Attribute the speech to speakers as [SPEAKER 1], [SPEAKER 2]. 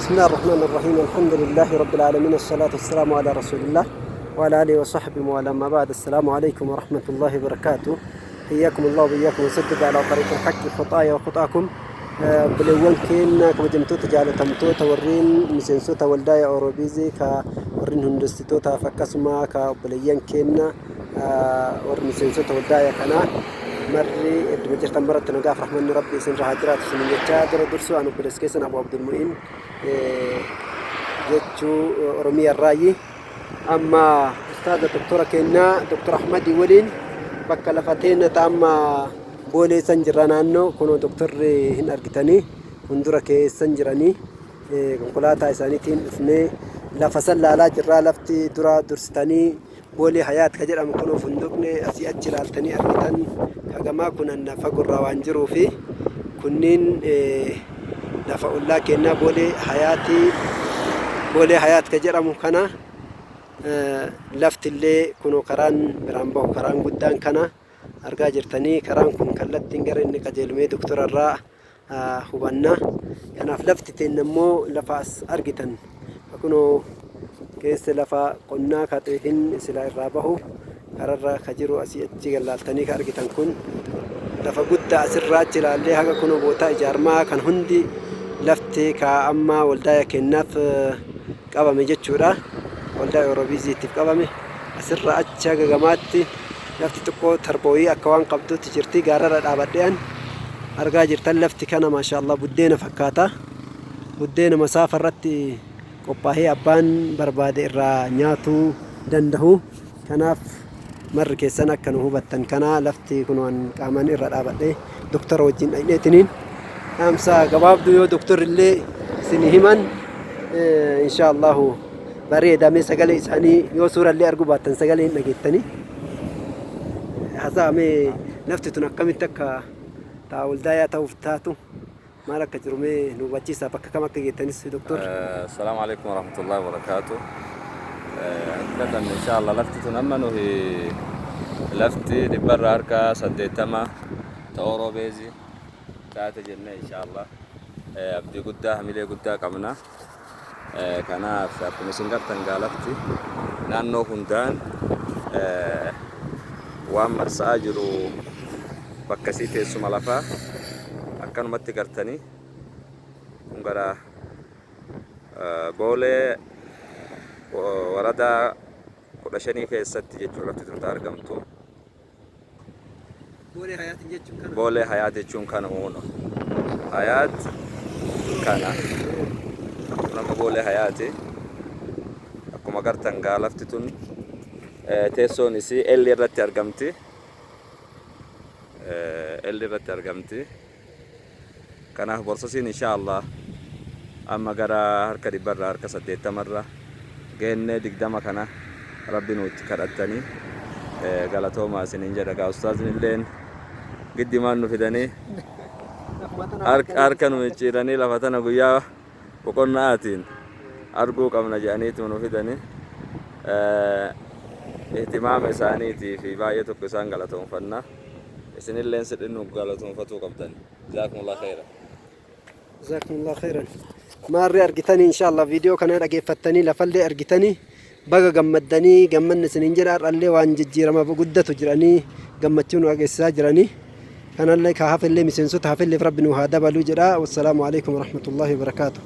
[SPEAKER 1] بسم الله الرحمن الرحيم، الحمد لله رب العالمين، الصلاة والسلام على رسول الله وعلى آله وصحبه وعلى ما بعد. السلام عليكم ورحمة الله وبركاته، حياكم الله وبياكم وسدد على طريق الحق خطايا وخطاكم. Obboleewwan keenya kabajamtoota, jaalatamtoota, warreen miseensota waldaa Oroobiizii, ka warreen hundeessitootaaf, akkasuma ka obboleeyyan keenya warri miseensota waldaa kanaa marri, idduma jirtan maratti nagaaf rahmanni rabbi isin irra haa jiraatu isin jechaa, dura dursuu an obboleessa keessan Abu Abdulmu'in jechuu Oromiyaa irraayi. Amma ustaaza doktora keenyaa Doktor Ahmadii waliin bakka lafa teenya amma Boolee san jirra. Naannoo kunoo doktorri hin argitanii fuuldura keessan jiranii, konkolaataa isaaniitiin dhufnee lafa san laalaa jirraa. Lafti dura dursitanii Boolee Hayaat ka jedhamu kunoo funduqni asii achi ilaaltanii argitan kagamaa kunan fagorraa waan jiruu fi kunniin lafa ollaa keenyaa Boolee Hayaatii, Boolee Hayaat ka jedhamu kana. Lafti illee kunoo karaan biraan bahu, karaan guddaan kana argaa jirtanii. Karaan kun kallattiin gara inni qajeelmee doktora irraa hubanna. Kanaaf lafti teenna immoo lafa as argitan kunoo keessa lafa qonnaa ka xeefin sila irraa bahu kararra ka jiru asii achi gallaaltanii ka argitan kun lafa guddaa. Asirraa achi ilaallee haga kunoo bootaa ijaarmaa kan hundi lafti ka amma waldaaya kennaaf qabame jechuudha. Waldaa Euroobiiziitiif qabame. Asirra achi haga gamaatti lafti xiqqoo tarbooyii akka waan qabduutti jirti. Gaararra dhaabadhee an argaa jirtan lafti kana, maashaallah, buddeena fakkaata. Buddeena masaafa irratti qophaa'ee abbaan barbaade irraa nyaatuu danda'u. Kanaaf marri keessan akka nu hubattan kana lafti kun waan qaamaan irra dhaabadhee doktora wajjin dhaqneetiniin dhaamsa gabaabduu yoo doktorri illee isin himan insha Allahu bareedamee sagalee isaanii yoo suurallee arguu baattan sagalee hin dhageettanii. Haasa'amee lafti tun akkamitti akka taa waldaayaa ta'uuf taatu maal akka jiru mee nu hubachiisa, bakka kam akka geettanis, doktor.
[SPEAKER 2] السلام عليكم ورحمة الله وبركاته. حقيقة إن شاء الله lafti tun amma nuhi lafti dhibbarra harka 80 ta'ooroo beezi taate jenne insha Allah abdii guddaa, hamilee guddaa qabna. Kanaaf akkuma isin gartan gaa lafti naannoo hundaan waan marsa'aa jiru bakka isii teessuma lafaa akkanumatti gartanii kun gara Boolee waradaa 15 keessatti jechuudha lafti tun argamtu.
[SPEAKER 1] Boolee Hayaatiin jechuun kana.
[SPEAKER 2] Boolee Hayaat jechuun kana uuno. Hayaat kana. Kun amma Boolee Hayaati. Akkuma gartan gaa lafti tun teessoon isii L irratti argamti. L irratti argamti. Kanaaf borsasiin insha Allah amma gara harka dhibbarraa harka 80rra geennee 20 kana rabbi nuutti kadhattanii galatoomaa isiniin jedha. Gaa ustaazni illeen giddimaan nu fidanii harka nu micciiranii lafa tana guyyaa boqonnaatiin arguu qabna jedhaniitu nu fidanii. Ihtimaama isaaniitii fi baay'ee tokko isaan galatoonfanna. Isinilleen sirri nu galatoonfatuu qabdan. Jazaakumullah khayra.
[SPEAKER 1] Jazakumullah khairan. Maarree argitanii, inshallah viidiyoo kana dhageeffattanii lafallee argitanii baga gammaddanii, gammanni isiniin jedha. Har'allee waan jijjiirama guddatu jiranii gammachuu nu dhageessisaa jiranii. Kanallee ka hafellee miseensota hafelleef rabbi nu haa dabaluu jedha. Wassalaamu alaikum warahmatullahi wabarakaatuh.